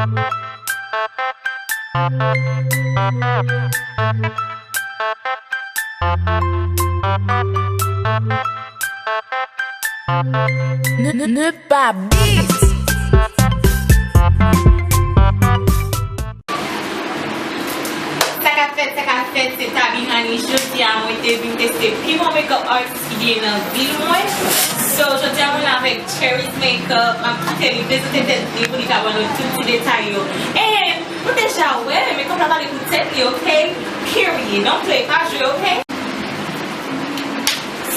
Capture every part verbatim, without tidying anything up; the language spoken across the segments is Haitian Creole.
Ne, ne, ne pa bis. Sa k ap fèt, sa k ap fèt, se Tabi Honey. Jodi a, mwen te vin teste pi bon makeup artist ki gen nan vil mwen. So, jodi a, mwen la avèk Cherry's Makeup. M ap kite li prezante tèt li pou li ka ban nou tout ti detay yo. And nou deja wè, makeup la pale pou tèt li, ok? Period. Don't play, pa jwe, ok?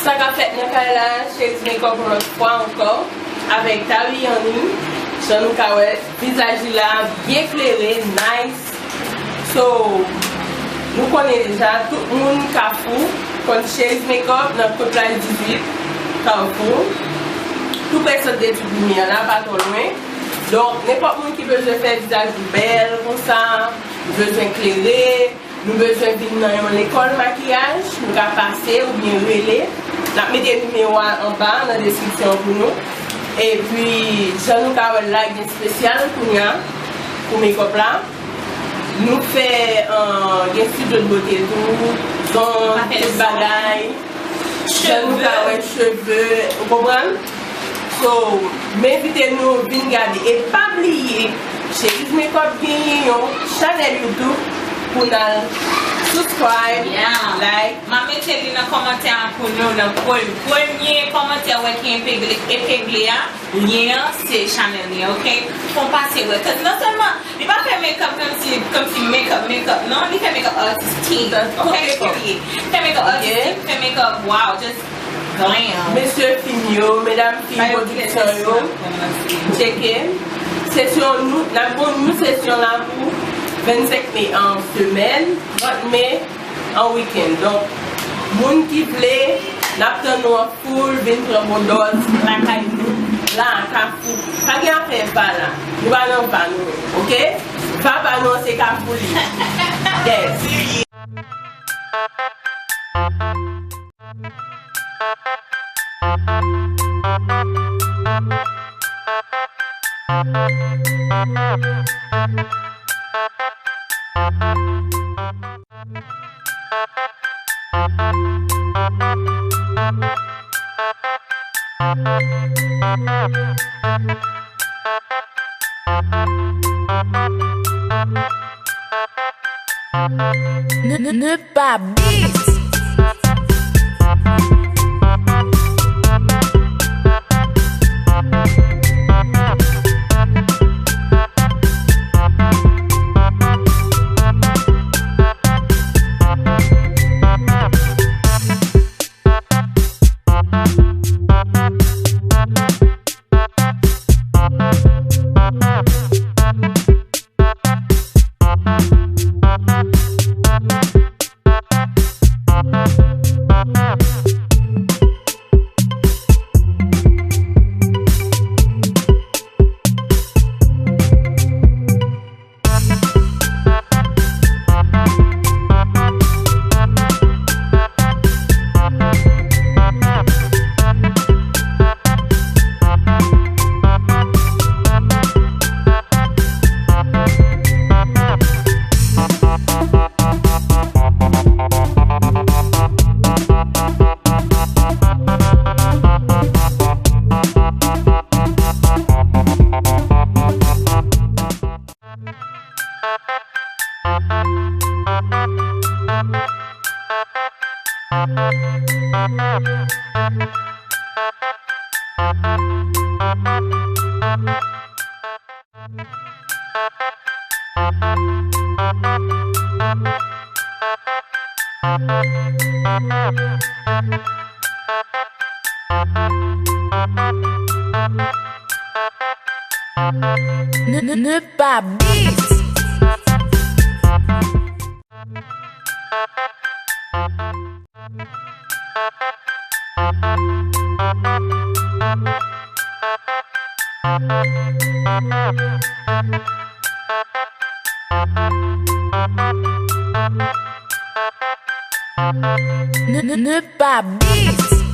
Sa k ap fèt nan kay la, Cherry's Makeup yon lòt fwa ankò, avèk Tabi Honey. Jan nou ka wè, vizaj li la byen klere, nice. So, nou konnen deja, tout moun Kafou konn Cherry's Makeup nan Kote Plaj dizuit, Kafou. Tou prè sant detid limyè la, pa twò lwen. Donk, nenpòt moun ki bezwen fè vizaj ou bèl konsa, ou bezwen klere, nou bezwen vin nan yon lekòl makiyaj, nou ka pase oubyen rele. N ap mete nimewo a anba nan deskripsyon pou nou. Epi, jan nou ka wè l la, gen espesyal kounye a pou makeup la. Nou fè, euh, gen studio de beauté tou, zong, tout bagay. Jan nou ka wè cheve, ou konprann? So, m envite nou vin gade. E pa bliye, Cherry's Makeup genyen yon chanèl YouTube pou n al subscribe, like. M a mete li nan kòmantè a pou nou, nan pre-, premye kòmantè wè ki epegle, epegle a, lyen an, se chanèl li, ok? Fon pase wè. Cause non sèlman li pa fè makeup kòmsi, kòmsi makeup, makeup, non, li fè makeup artistik, ok? Period. Fè makeup artistik, fè makeup, wow, just glam. Mesye fim yo, medam fim pwodiksyon yo, tcheke. Sesyon nou, n ap gon nou sesyon la pou vennsenk me an semèn, trant me an wikenn. Donk, moun ki vle, n ap tann nou an foul, vin pran bon dòz lakay nou, la, Kafou. Pa gen afè va la. Nou pa nan va nou, ok? Va pa nou an se Kafou li. Yes. Ne, ne, ne pa bis. Ne, ne, ne pa bis. Ne, ne, ne pa bis.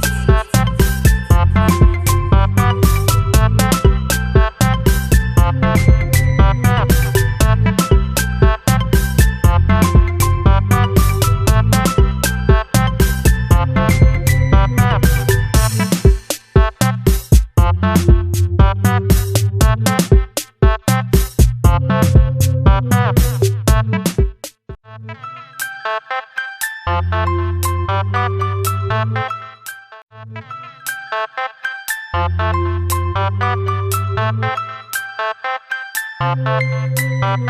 Ne,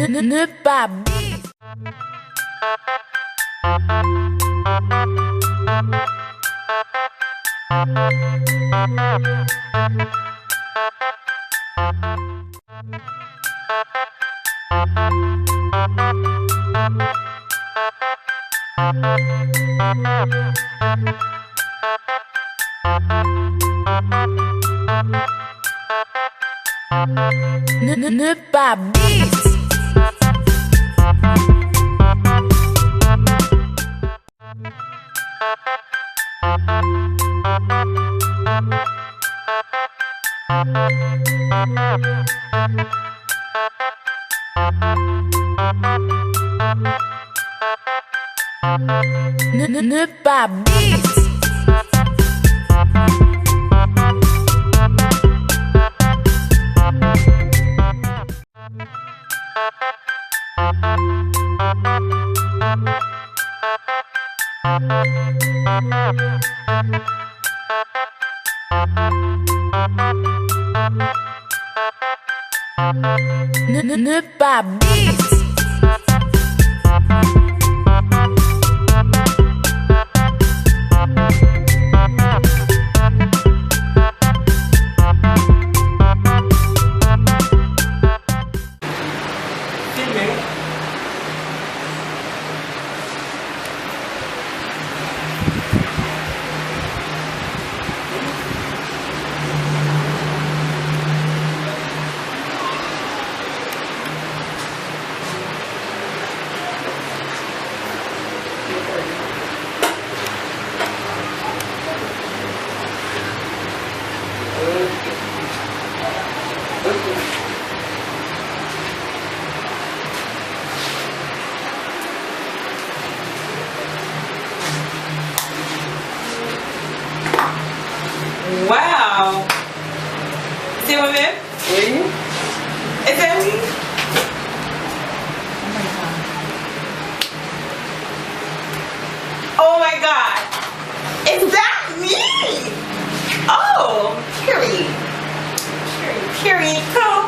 ne, ne pas bis. Ne, ne, ne pas bis. Ne, ne, ne pas bis. Ne, ne, ne pas bis. Filme wi. Wow! Se mwen menm? Wi. E se ou? Oh my God! Is that me? Oh, period. Period, period, cool.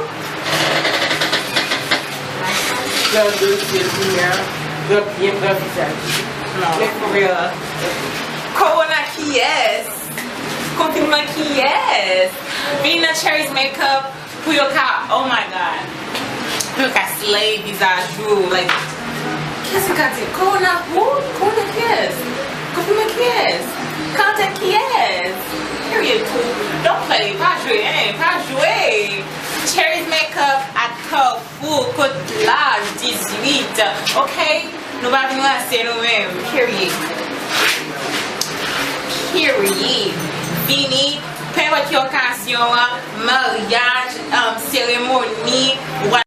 Jan dosye l kounye a, yo byen pran vizaj li. Non, for real. Kowona kiyès? Konfinman kiyès? Vini nan Cherry's Makeup pou yo ka, oh my God. Pou yo ka slay vizaj ou, like, kiyès ki ka di? Kowona who? Kowona kiyès? Konfinman kiyès? Kaltèt kiyès? Period, cool. Don't play, pa jwe, hein, pa jwe. Cherry's Makeup at Carrefour. Pou kot laj dizuit, ok? Nou pa vin ranse nou menm. Period. Period. Vini, nenpòt ki okazyon an, maryaj, um, seremoni, w